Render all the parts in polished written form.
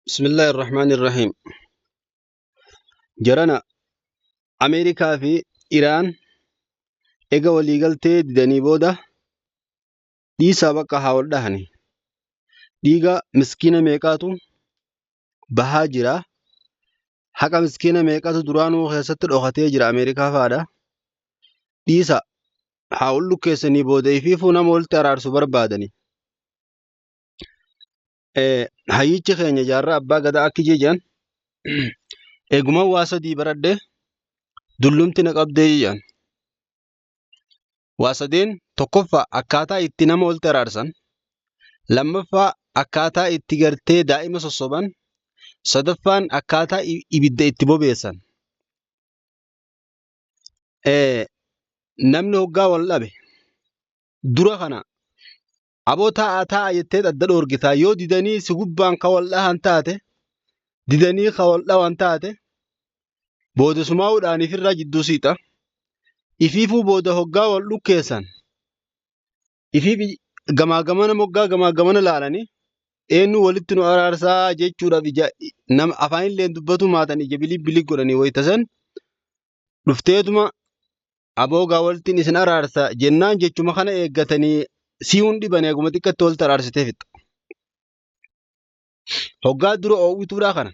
Bismillaahi Irrahmaani Irrahiim. Jarana Ameerikaa fi Iraan ega waliigaltee didanii booda dhiisaa bakka haa wal dhahani. Dhiiga miskiina meeqaatu bahaa jira. Haqa miskiina meeqatu duraanuu keessatti dhokatee jira Ameerikaa fa'aadha. Dhiisa haa wal dhukkeessanii booda ifiifuu nama walitti araarsu barbaadani. Hayyichi keenya jaarraa abbaa gadaa akki jedhan eeguman waa sadii baradhe dullumti na qabdee jedhan. Waa sadeen tokkoffaa akkaataa itti nama walitti araarsan, lammaffaa akkaataa itti gartee daa'ima sossoban, sadaffaan akkaataa ibidda itti bobeessan. Namni hoggaa wal dhabe dura kana Aboo taa'aa taa'aa jettee adda dhoorgitaa yoo didanii si gubbaan ka wal dhahan taate didanii ka wal dhawan taate booda sumaa'uudhaan ifirraa jidduu siixa. Ifiifuu booda hoggaa wal dhukkeessan ifiif gamaa gamana moggaa gamaa gamana laalanii eenyu walitti nu araarsaa jechuudhaaf ija nama afaanillee dubbatu maatan ija bilii bilii godhanii wayita san dhufteetuma Aboo gaa walittiin isin araarsa jennaan jechuma kana eeggatanii si'uun dhibanii haguma xiqqatti walitti araarsitee fixxa. Hoggaa dura oowwituudhaa kana.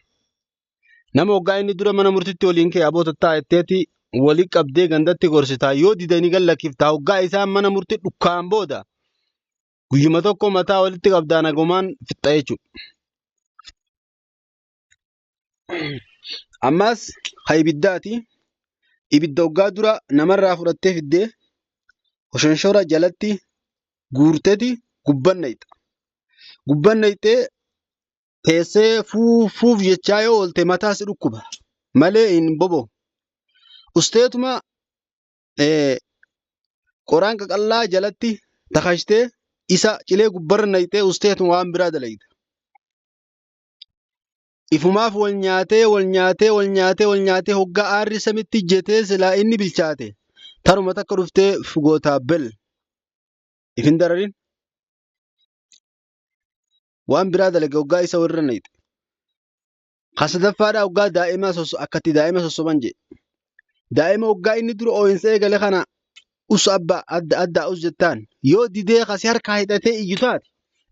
Nama hoggaa inni dura mana murtitti waliin ka'e aboo tattaa jetteeti wali qabdee gandatti gorsitaa yoo didanii gad lakkiftaa hoggaa isaan mana murtii dhukkaan booda guyyuma tokko mataa walitti qabdaa nagumaan fixxa jechuudha. Ammas ha ibiddaati. Ibidda hoggaa dura namarraa fudhattee fiddee hoshonshora jalatti guurteti gubban nayxa. Gubban nayxee teessee fuuf fuuf jechaa yoo oolte mataa si dhukkuba malee hin boba'u. Usteetuma qoraan qaqallaa jalatti takashtee isa cilee gubbarra nayxee usteetuma waan biraa dalayda. Ifumaaf wal nyaatee wal nyaatee wal nyaatee wal nyaatee hoggaa aarri samitti ijjetee silaa inni bilchaate taruma takka dhuftee gootaa bel if hin dararin waan biraa dalage hoggaa isa warra nayxe. Ka sadaffaadhaa hoggaa daa'ima akkatti daa'ima sossoban jedhe. Daa'ima hoggaa inni dura ooyinsa eegale kana us abba adda addaa us jettaan yoo didee kasi harkaa hidhatee iyyu taate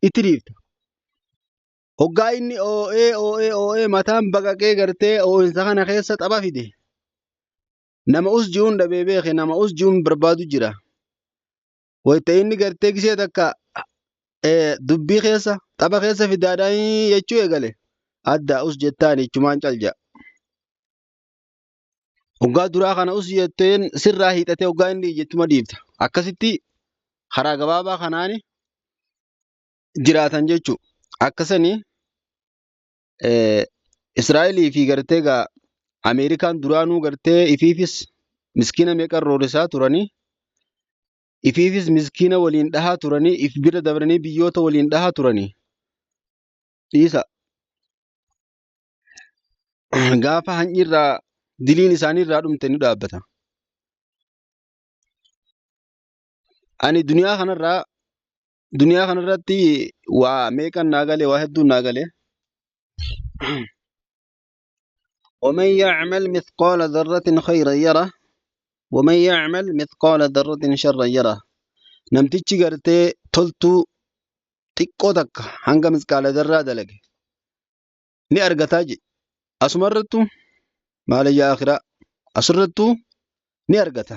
itti dhiifta. Hoggaa inni oo'ee oo'ee oo'ee mataan baqaqee gartee oo'insa kana keessa tapha fide. Nama us ji'uun dhabee beeke nama us ji'uun barbaadu jira. Wayita inni gartee gisee takka dubbii keessa tapha keessa fidaadhaan jechuu eegale. Addaa us jettaan jechumaan cal ja'a. Hoggaa duraa kana us jetteen sirraa hiixatee hoggaa inni jettuma dhiifta. Akkasitti karaa gabaabaa kanaani jiraatan jechuudha. Akkasanii Israa'elii fi gartee egaa Ameerikaan duraanuu gartee ifiifis miskiina meeqa roorrisaa turanii ifiifis miskiina waliin dhahaa turanii if bira dabranii biyyoota waliin dhahaa turanii dhiisa gaafa hanyi irraa diliin isaanii irraa dhumte ni dhaabbata. Ani duniyaa kanarraa duniyaa kanarratti waa meeqan naa gale waa hedduun naa gale. ومن يعمل مثقال ذرة خيرا يره ومن يعمل مثقال ذرة شرا يره namtichi gartee toltuu xiqqoo takka hanga misqaala zarraa dalage ni argataa jedhe asumarrattu maalayyaa akhiraa asirrattu ni argata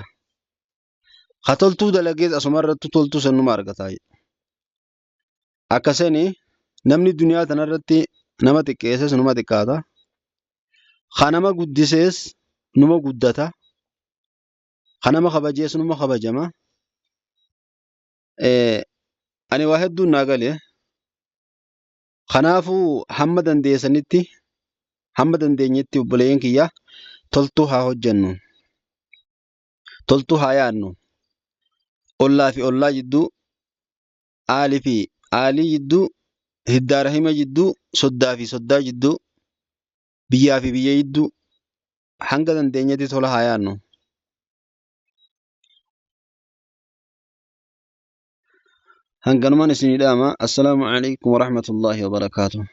Ka toltuu dalagees asuma irrattu toltuu sanuma argata. Akkasani namni duniyaa tanarratti nama xiqqeesses numa xiqqaata. Ka nama guddisees numa guddata. Ka nama kabajees numa kabajama. Ani waa hedduun naa gale. Kanaafuu hamma dandeessanitti hamma dandeenyetti obboleeyyan kiyya toltuu haa hojjennu. Toltuu haa yaadnu. Ollaa fi ollaa jidduu, aalii fi aalii jidduu, hiddaa rahima jidduu, soddaa fi soddaa jidduu, biyyaa fi biyya jidduu hanga dandeenyetti tola haa yaadnu. Hanganumaan isinii dhaama. Assalaamu alaikum warahmatullaahi wabarakaatuh.